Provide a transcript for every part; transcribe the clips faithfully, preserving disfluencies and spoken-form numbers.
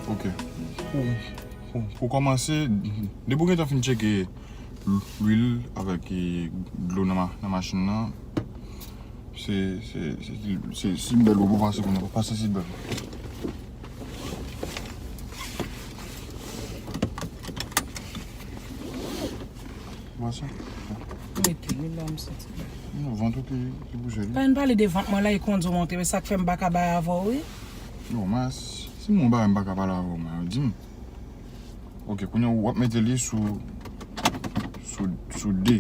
Ok. Pou, pou, pou kòmanse, depi w gentan fin tcheke lwil avèk, e, dlo nan ma-, nan machin nan, se, se, se, se seat belt ou pou pase kounye a, pase seat belt ou. Wè sa? Mete li la, m santi byen. Non, vant ou ki, ki bouje li. Pa vin pale de vant mwen la, e kondi w monte, men sa k fè m pa ka bay avè w, wi. Non, mas, si m wè yon bagay m pa ka pale avè w, man, di m. Ok, kounye a w ap mete li sou, sou, sou de.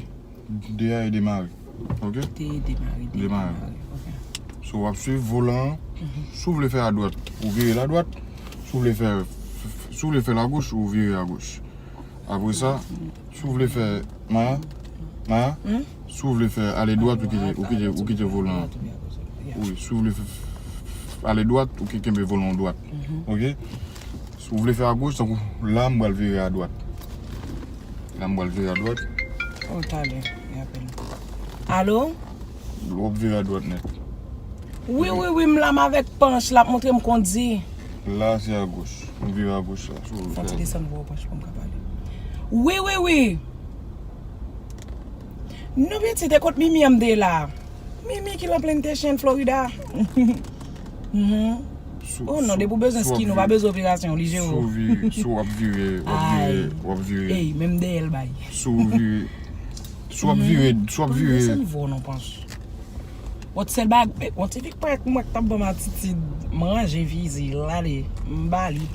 De a e demare. Ok? De, demare, de, demare. Demare, ok. So, w ap swiv volan an. Mhm. Si w vle fè adwat, ou vire l adwat. Si w vle fè, si w vle fè l agoch, ou vire agoch. Apre sa, si w vle fè, Maya, Maya, hmm? Si w vle fè ale dwat, ou kite, ou kite, ou kite volan an. Wi, si w vle fè, fè ale dwat, ou ki kenbe volan an dwat. Mhm. Ok? Si w vle fè agoch, tankou la, m pral vire adwat. La, m pral vire adwat. Oh, talè, y apèl. Alo? W ap vire adwat nèt. Wi, wi, wi, m la, m avèk Panch, l ap montre m kondi. La, se agoch. M vire agoch la. Si w vle fè. Fò ti desann vwa w, Panch, pou m ka pale. Wi, wi, wi. Non, pitit, e kot Mimi an m te la? Mimi ki lan Plantation, Florida. Mhm. Oh non, depi w bezwen skin, ou pa bezwen operasyon, li jere w. Si w vire, si w ap vire, w ap vire, w ap vire. Ey, menm dèyè l bay. Si w vire, si w ap vire, si w ap vire. Desann vwa w non, Panch. Bon, sèl bagay, bon, ti fi k parèt mwen k t ap ban m atitid, m ranje fizi l, ale, m ba li.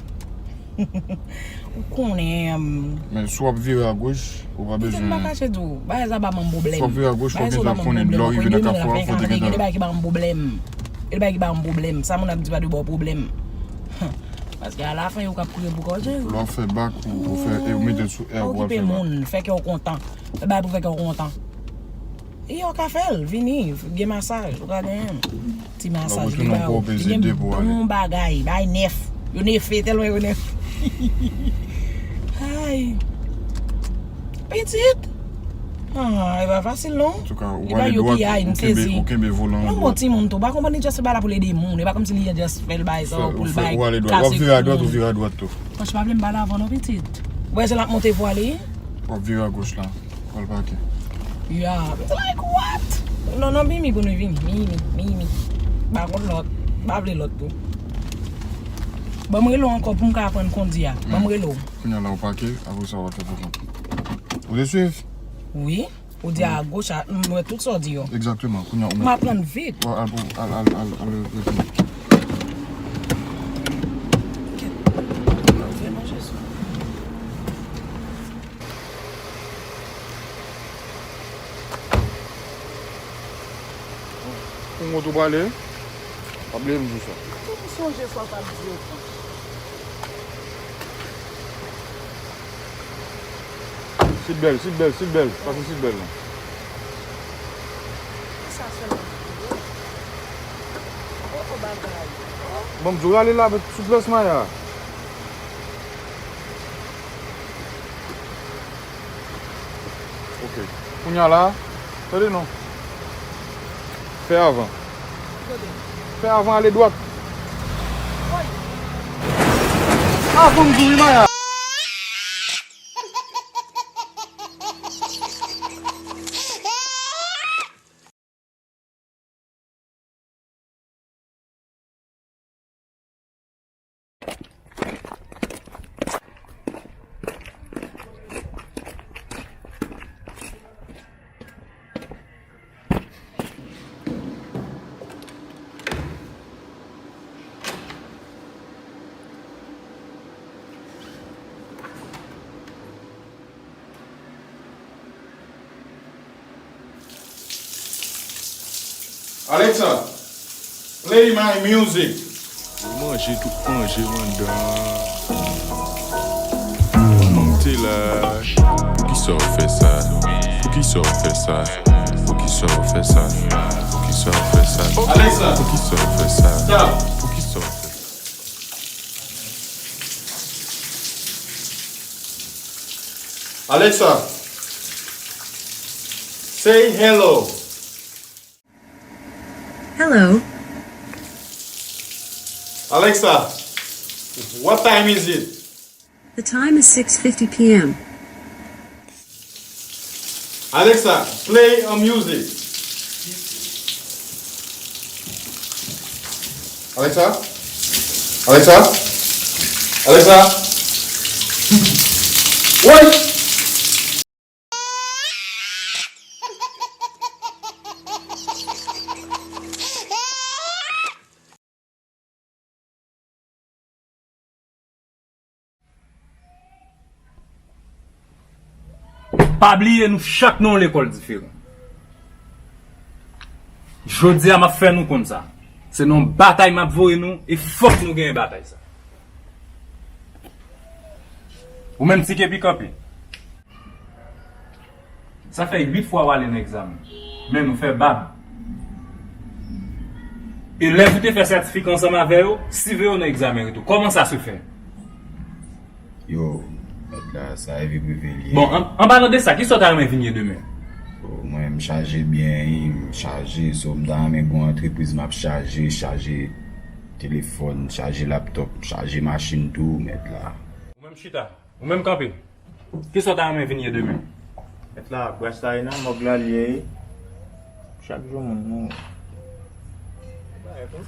Ou konnen. Men si w ap vire agoch, ou pa bezwen. Pitit, m pa kache di w, bagay sa ba m pwoblèm. Si w ap vire agoch, fò w gentan konnen lè w rive nan kafou a, fò w te gentan. Gen de bagay ki ba m pwoblèm. Gen de bagay ki ba m pwoblèm. Sa moun ap di pa de ba w pwoblèm. Paske alafen, ou k ap kouri pou kò w, Jezi. Lè w ap fè bak, ou, ou fè, e ou mete l sou air, ou pral fè bak. Pa okipe moun, fè kè w kontan. Fè bagay pou fè kè w kontan. E yo ka fè l, vini, gen masaj, ou ka genyen. Ti masaj li ba ou. Li gen bon bagay, bagay nèf. Yo nefe, tèlman yo nèf. Ay. Pitit. Ah, e pa fasil non. Li ba yo piyay, m sezi. Ou kenbe volan an dwat. Yon bon timoun tou, pa konprann li just ba la pou l ede moun. E pa kòmsi li just fè l bay sa pou l bay. Ou ale dwat, w ap vire adwat, ou vire adwat tou. Franchman, pa vle m pale avè w non, pitit. Ou wè jan l ap monte vwa li? W ap vire agoch la. Pral pake. Ya, m te like, what? Non, non, Mimi pou nou vini. Mimi, Mimi. Pa konn lòt. Pa vle lòt tou. Ban m rele w ankò pou m ka aprann kondi a. Ban m rele w. Kounye a la ou pake, apre sa w ap fè pou kont ou. Ou te swiv? Wi. Ou di a goch, a, m wè tout sa w di yo. Egzakteman. Kounye a ou mèt. M aprann vit. Al, al, al, al, al, al, al. Vrèman, Jezi. Pou mwen tou prale, pa bliye m di w sa. Tou m sonje fwa w t ap di yo pran. Seat belt, seat belt, seat belt. Pase seat belt lan. Sa sèlman. Oh, oh, bagay. Oh. Bon, m di w rale la, souples Maya. Ok. Kounye a la, tande non. Fè avan. Fè avan, ale dwat. Avan m di w wi, Maya. Alexa, play my music. Manje tout manje anndan. Manman m te la. Poukisa w fè sa? Poukisa w fè sa? Poukisa w fè sa? Poukisa w fè sa? Alexa, poukisa w fè sa? Stop. Poukisa w fè sa? Alexa, say hello. Hello. Alexa, What time is it? The time is six fifty p m. Alexa, play a music. Alexa? Alexa? Alexa? What? Pa bliye nou chak nan yon lekòl diferan. Jodi a m ap fè nou konn sa. Se nan yon batay m ap voye nou e fòk nou genyen batay sa. Ou menm ti kepi kanpe. Sa fè uit fwa w ale nan egzamen. Men nou fè bab. Elèv ou te fè sètifika ansanm avè yo, siveye yo nan egzamen retou. Kòman sa se fè? Yo, mèt la, sa rive prive l ye. Bon, an, an palan de sa, kisa w ta renmen vin ye demen? Yo, mwen, m chaje byen, wi, m chaje, so m ta renmen gon antrepriz m ap chaje, chaje telefòn, chaje laptòp, chaje machin tou, mèt la. Ou menm chita, ou menm kanpe. Kisa w ta renmen vin ye demen? Mèt la, bras la e nan mòg la l ye. Chak jou moun nou.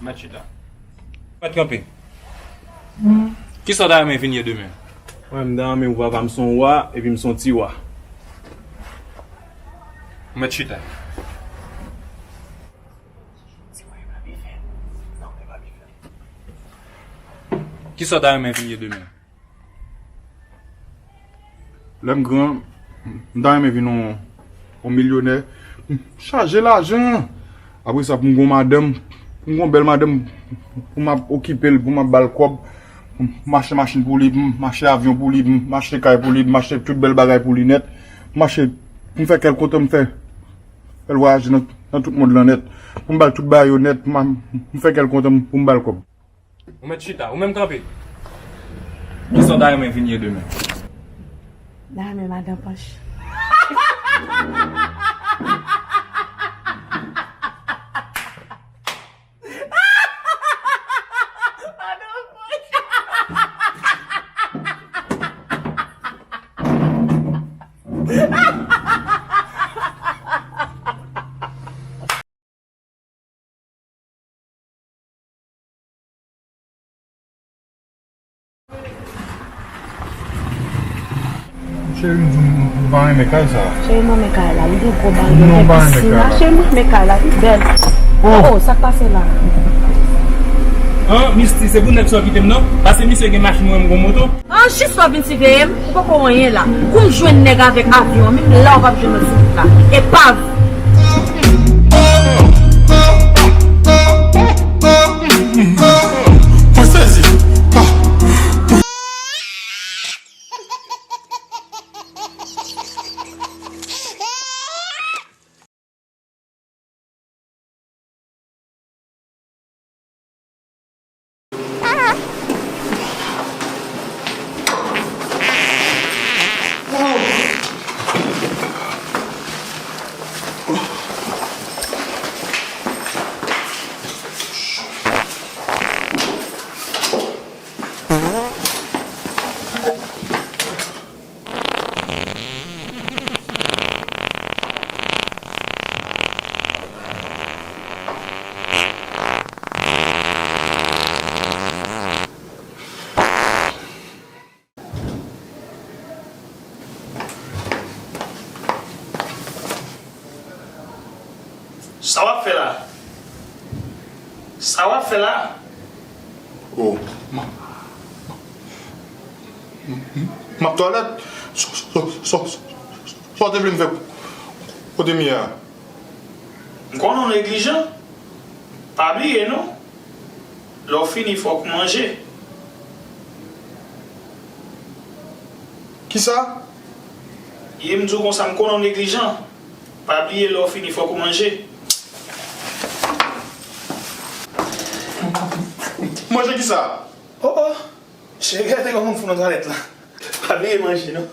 Mèt chita. Mèt kanpe. Kisa w ta renmen vin ye demen? Mwen, m ta renmen wè papa m se yon wa, epi m se yon ti wa. Mèt chita. Kisa w ta renmen vin ye demen? Lè m gran, m ta renmen vin yon, yon milyonè. M chaje lajan. Apre sa, pou m gon madanm, pou m gon bèl madanm, pou m ap okipe l, pou m ap ba l kòb, pou m achte machin pou li, pou m achte avyon pou li, pou m achte kay pou li, pou m achte tout bèl bagay pou li nèt. Pou m achte, pou m fè kè l kontan, m fè, fè l vwayaje nan, nan tout mond lan nèt. Pou m ba l tout bagay yo nèt, pou m, m fè kè l kontan, pou m ba l kòb. Ou mèt chita, ou menm kanpe. Kisa w ta renmen vin ye demen? M ta renmen madan Panch. Cheri, m di w, m pa renmen kay sa. Cheri, m renmen kay la. Li gen gwo balkon, gen pisin la. Cheri, m renmen kay la. Li bèl. Oh, sa k pase la? An, Misty, se pou nèg sa w kite m, non? Pase misye gen machin, mwen, m gon moto. An, jis lè w vin siveye m, ou poko anyen la. Kou m jwenn nèg avèk avyon an, menm la w p ap jwenn mwen sou wout la. Epav! Mwen sezi. Sa w ap fè la? Sa w ap fè la? Oh, m, m, m ap twalèt. Sa, sa, sa, sa w te vle m fè kote m ye a? M konnen w neglijan. Pa bliye non. Lè w fini, fòk ou manje. Kisa? Ye m di w konsa, m konnen w neglijan. Pa bliye, lè w fini, fòk ou manje. Manje kisa? Oh, oh. Cheri, gade kòman m fou nan twalèt la. Pa bliye manje, non.